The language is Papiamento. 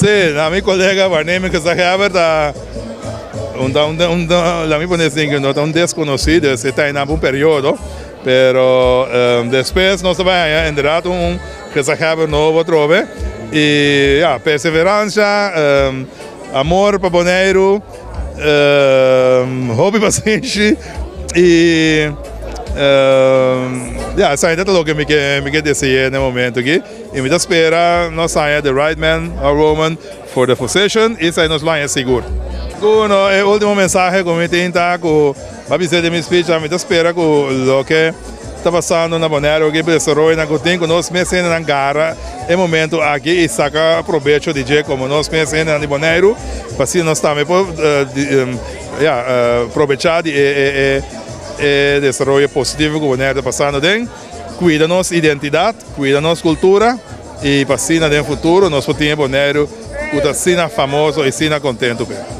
Si, na mi kolega waarnemend gezaghebber ta un ta un un laat mi pone asina no ta un deskonosí, dus e ta einan pa un periodo, pero despues nos ta bai haña inderdaad un gezaghebber nobo atrobe i ya, perseveransha, amor pa Boneiru, hopi pasenshi i ya, esaki ta loke mi ke mi ke dese'é na e momento aki. I mi ta spera nos haña the right man or woman for the position i esei nos lo haña sigur. Bueno, e ultimo mensahe ku mi tin ta ku mi a bisa den mi speech, mi ta spera ku loke ta pasando na Boneiru aki, desaroyonan ku tin, ku nos mes hendenan gara e momento aki i saka probecho di dje komo nos mes hendenan di Boneiru, pa asina nos tambe por ya probechá di e e desaroyo positivo ku Boneiru ta pasando den. Kuida nos identidat, kuida nos kultura i pa asina den futuro nos por tin e Boneiru ku ta asina famoso i asina kontentu p'e.